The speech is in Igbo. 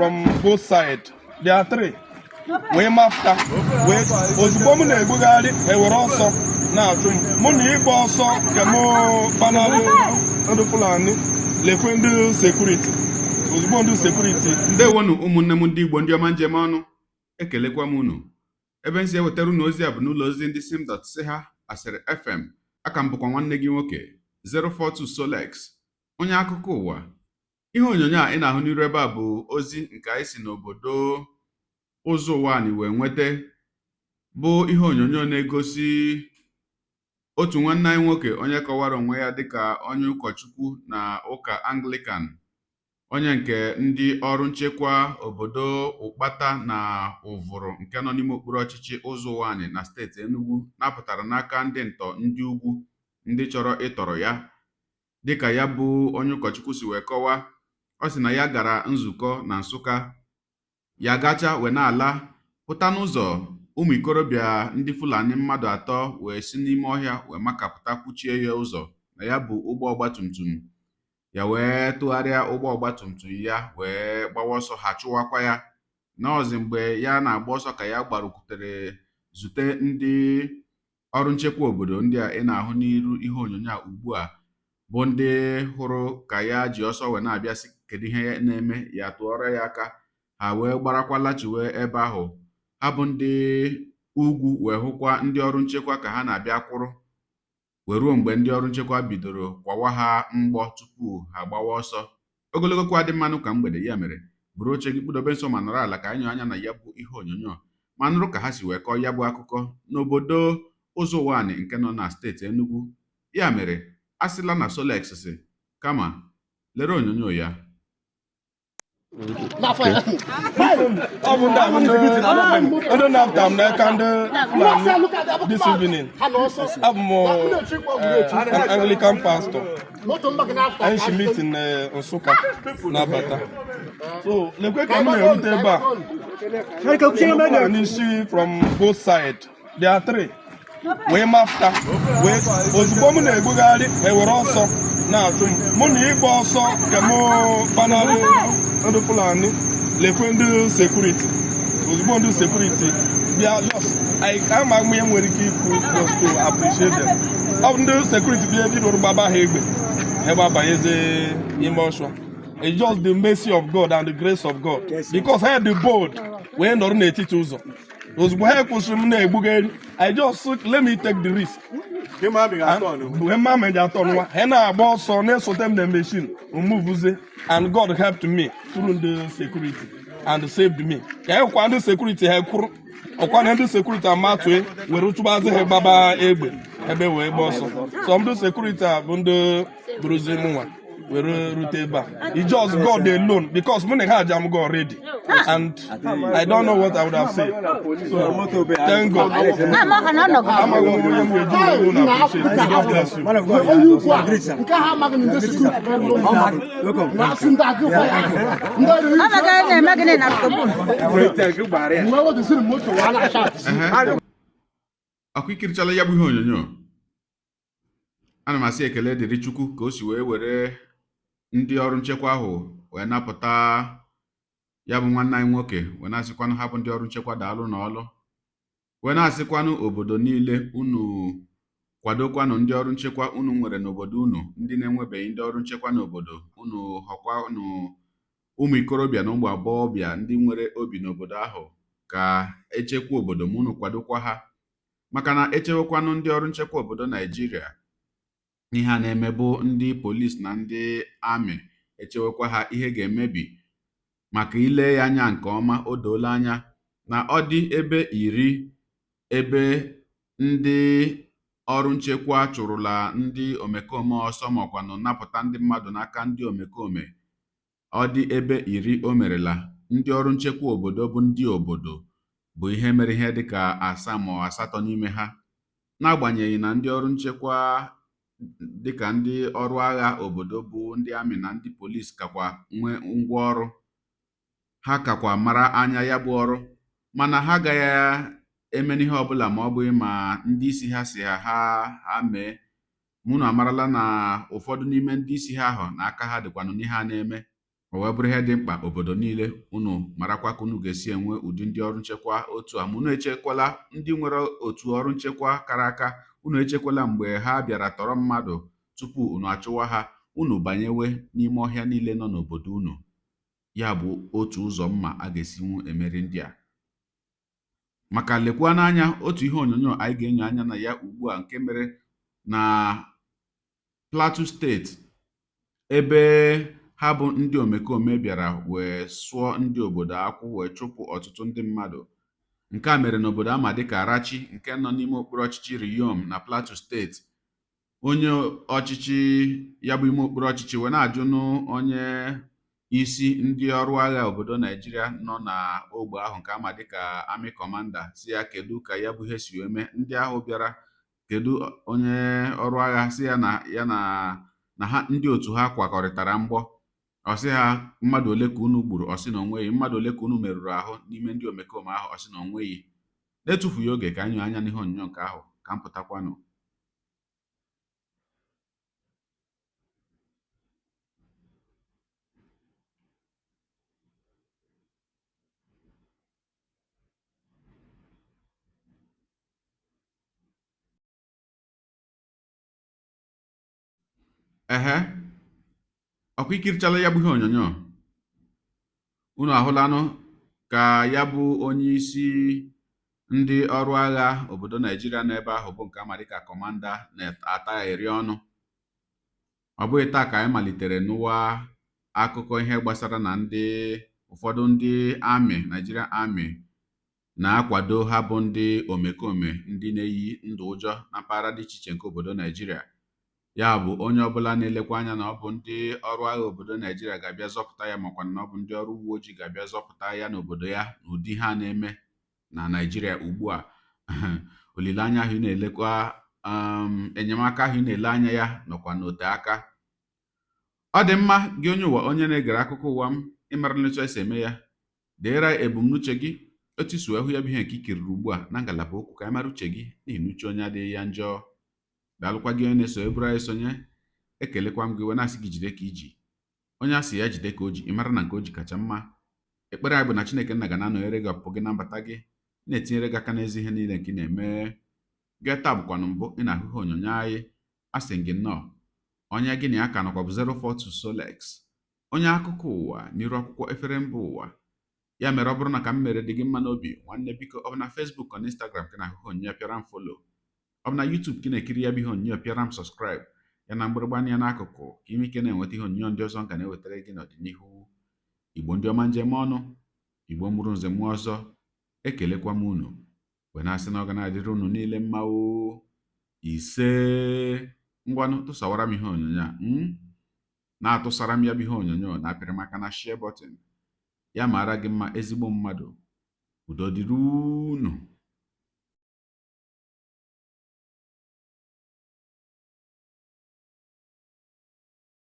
From both side, there are three wee mafta wee ozugbo m na-egbugharị ewere ọsọ na-achụ m, mụ na ịgba ọsọ ka m gbanarị ndị Fulani. Lekwe ndị security, ozugbo ndị security. Ndewonu, ụmụnne m ndị Igbo, ndị ọma njem ọnụ, ekelekwa m unu. Ebe m si ewetara unu ozi a bụ n'ụlọ ozi ndị sim dot si ha asịrị FM. Aka m bụkwa nwanne gị nwoke 042 Solex, onye akụkọ ụwa. Ihe onyonyo a ị na-ahụ n'iru ebe a bụ ozi nke anyị si n'obodo ụzọ ụwa anyị wee nweta, bụ ihe onyonyo na-egosi otu nwanne anyị nwoke, onye kọwara onwe ya dịka onye ụkọchukwu na ụka Anglican, onye nke ndị ọrụ nchekwa obodo Ụkpata na Ụvụrụ nke nọ n'ime okpuru ọchịchị ụzọ ụwa na steeti Enugu napụtara n'aka ndị ntọ ndị ugwu, ndị chọrọ ịtọrọ ya. Dịka ya bụ onye ụkọchukwu si wee kọwaa, ọ sị na ya gara nzukọ na Nsụka, ya gacha wee na-ala pụta n'ụzọ, ụmụ ikorobịa ndị Fulani mmadụ atọ wee si n'ime ọhịa wee makapụta, kwuchie ya ụzọ na ya bụ ụgbọ ọgbatumtum ya, wee tụgharịa ụgbọ ọgbatumtum ya wee gbawa ọsọ. Ha chụwakwa ya n'ọzi. Mgbe ya na-agba ọsọ ka ya gbarukwutere zute ndị ọrụ nchekwa obodo ndị a ị na-ahụ n'iru ihe onyonyo a ugbu a, bụ ndị hụrụ ka ya ji ọsọ wee na-abịa, sị kedu ihe na-eme. Ya tụọrọ ya aka, ha wee gbarakwa lachiwe ebe ahụ. Ha bụ ndị ugwu wee hụkwa ndị ọrụ nchekwa ka ha na-abịa kwụrụ, wee ruo mgbe ndị ọrụ nchekwa bidoro kwawa ha mgbọ tupu ha gbawa ọsọ. Ogologo kwa dị mmanụ ka mgbede. Ya mere, buru oche gị, kpụdobe nso ma nọrọ ala ka anyị nyoo anya na ya bụ ihe onyonyo ma nụrụ ka ha si wee kọọ ya bụ akụkọ n'obodo ụzọ ụwa nke nọ na steeti Enugu. Ya mere, a sịla na Solex si, kama lere onyonyo ya. Ọ bụ ndị a bụ ndị napụta m n'aka ndị Fulani this evening. Abụ m an Anglican pastor. Anyị si meeting na Nsụka na-abata, so lekwe ka m na-erute ebe a, Fulani si from both side, there are three wee mafta wee ozugbo m na-egbugharị ewere ọsọ na-achụ m, mụ na ịgba ọsọ ka m gbanarị ndị Fulani. Lekwe ndị security, ozugbo ndị security bịa, just ama m ihe nwere ike ikwu just to appreciate them. Ọ bụ ndị security bịa bidoro gbaba ha egbe ebe abanyezi ime ọsọ. It's just the mercy of God and the grace of God, because ha dị bold wee nọrọ n'etiti ụzọ. Ozugbo ha kwụsịrị m na-egbugharị, I just let me take the risk wee mma meji atọ nwa ha na-agba ọsọ na-esote m na machine movuze, and God helped me through the security and saved me. Ka ekwa ndị security ha kwuru ọkwa na ndị security amatue were chụbazi ha gbaba egbe ebe wee gba ọsọ. So ndị security a bụ ndị buruzi mụnwa were rute ebe a. It's just God alone, because mụ na ha jam go already and I don't know what I would have said. So thank God. Amaghị m onye m ga-eji wee hụ na appreciate. God bless you. Onye ukwu a nke ha amaghị na ndị security na-asị ndị agụ ndị ọrụ. Amaghị na-eme gịnị na Kobu. Mgbe o doziri moto wa na-acha. Ọkụ ikirichala ya bụ ihe onyonyo. Ana m asị ekele dịrị Chukwu ka o si wee were ndị ọrụ nchekwa ahụ wee napụta ya bụ nwanne anyị nwoke, wee na-asịkwanụ ha bụ ndị ọrụ nchekwa daalụ n'ọlụ, wee na-asịkwanụ obodo niile unu kwadokwanụ ndị ọrụ nchekwa unu nwere n'obodo unu. Ndị na-enwebeghị ndị ọrụ nchekwa n'obodo unu, họkwanụ ụmụ ikorobịa na ụmụ agbọghọbịa ndị nwere obi n'obodo ahụ ka echekwa obodo ma unu kwadokwa ha, maka na echewekwanụ ndị ọrụ nchekwa obodo Naijiria. Ihe a na-emebu ndị polisi na ndị amị, echewekwa ha, ihe ga-emebi. Maka ile ya anya nke ọma, o doola anya na ọ dị ebe 10 ebe ndị ọrụ nchekwa chụrụla ndị omekome ọsọ makwanụ napụta ndị mmadụ n'aka ndị omekome, ọ dị ebe 10 o merela, ndị ọrụ nchekwa obodo bụ ndị obodo bụ ihe mere ihe dịka asaa ma ọ asatọ n'ime ha. N'agbanyeghị na ndị ọrụ nchekwa dịka ndị ọrụ agha obodo bụ ndị amị na ndị polisi kakwa nwee ngwa ọrụ, ha kakwa mara anya ya bụ ọrụ, mana ha agaghị eme n'ihe ọbụla ma ọ bụghị ma ndị isi ha si ha ha mee. Mụnụ amarala na ụfọdụ n'ime ndị isi ha ahụ na aka ha dịkwanụ n'ihe a na-eme. O wee bụrụ ihe dị mkpa obodo niile unu marakwa ka unu ga-esi enwe ụdị ndị ọrụ nchekwa otu a, ma unu echekwala ndị nwere otu ọrụ nchekwa kara aka. Unu echekwala mgbe ha bịara tọrọ mmadụ tupu unu achụwa ha. Unu banyewe n'ime ọhịa niile nọ n'obodo unu. Ya bụ otu ụzọ mma a ga-esinwu emeri ndị a. Maka lekwa n'anya otu ihe onyonyo anyị ga-enyo anya na ya ugbu a, nke mere na Plateau Steeti, ebe ha bụ ndị omekome bịara wee sụọ ndị obodo akwụ wee chụpụ ọtụtụ ndị mmadụ. Nke a mere n'obodo ama dịka Rachi, nke nọ n'ime okpuru ọchịchị Riyom na Plateau Steeti. Onye ọchịchị ya bụ ime okpuru ọchịchị wee na-ajụnụ onye isi ndị ọrụ agha obodo Naijiria nọ n'ogbe ahụ, nke ama dịka Army Commander, si ya kedu ka ya bụ ihe si wee mee ndị ahụ bịara, kedu onye ọrụ agha si ya na ya na ha ndị otu ha kwakọrịtara mgbọ. Ọ sị ha mmadụ ole ka unu gburu? Ọ sị na onweghị. Mmadụ ole ka unu merụrụ ahụ n'ime ndị omekome ahụ? Ọ sị na onweghị. Na-etufughị oge, ka anyị anya n'ihe onyonyo nke ahụ ka m pụtakwanụ. Ehe, ọkwa ikirichala ya bụ ihe onyonyo, unu ahụlanụ ka ya bụ onye isi ndị ọrụ agha obodo Naijiria n'ebe ahụ bụ nke ama dịka kọmanda na-atagheri ọnụ. Ọ bụghị taa ka anyị malitere n'ụwa akụkọ ihe gbasara na ndị ụfọdụ ndị amị, Naijiria amị, na-akwado ha bụ ndị omekome, ndị na-eyi ndụ ụjọ na mpaghara dị iche iche nke obodo Naijiria. Ya bụ onye ọbụla na-elekwa anya na ọ bụ ndị ọrụ agha obodo Naijiria ga-abịa zọpụta ya, makwa na ọ bụ ndị ọrụ uwe ojii ga-abịa zọpụta ya n'obodo ya n'ụdị ha na-eme na Naijiria ugbu a, olileanya ahụ ị na-elekwa, enyemaka ahụ ị na-ele anya ya nọkwa n'ote aka. Ọ dị mma, gị onye ụwa, onye na-egere akụkọ ụwa m, ịmara n'otu esi eme ya, deere ebumnuche gị otu isi wee hụ ya bụ ihe nke i kiriri ugbu a na ngalaba okwu, ka anyị mara uche gị, n'ihi na uche onye adịghị ya njọ. Daalụkwa gị onye na-eso eburu anyị sonye. Ekelekwa m gị wee na-asị gị jide ka iji. Onye a sị ya jide ka o ji, ị mara na nke o ji kacha mma. Ekpere anyị bụ na Chineke nna ga na-anọnyere gị, ọpụpụ gị na mbata gị, na-etinyere gị aka n'ezi ihe niile nke ị na-eme. Gị taa bụkwanụ mbụ ị na-ahụ ihe onyonyo anyị, a sị gị nnọọ. Onye gị na ya ka nọkwa bụ 042 Solex, onye akụkọ ụwa n'iru akwụkwọ efere mba ụwa. Ya mere ọ bụrụ na ka m mere dị gị mma n'obi, nwanne biko, ọ bụ na Facebook ọ na Instagram ka na-ahụ ihe onyonyo, pịara m follow. Ọ bụ na YouTube ka ị na-ekiri ya bụ ihe onyonyo, pịara m subscribe, ya na mgbịrịgba anya n'akụkụ, ka ime ike na-enweta ihe onyonyo ndị ọzọ m ga na-ewetara gị n'ọdịnihu. Igbo ndị ọma, njem ọnụ, Igbo mụrụ nze mụọ ọzọ, ekelekwa m unu wee na-asị na ọ ga na-adịrị unu niile mma o. Ise, ngwanụ, tụsawara m ihe onyonyo a, na-atụsara m ya bụ ihe onyonyo, na-apịrị m aka na share button. Ya mara gị mma, ezigbo mmadụ. Udo dịrị unu.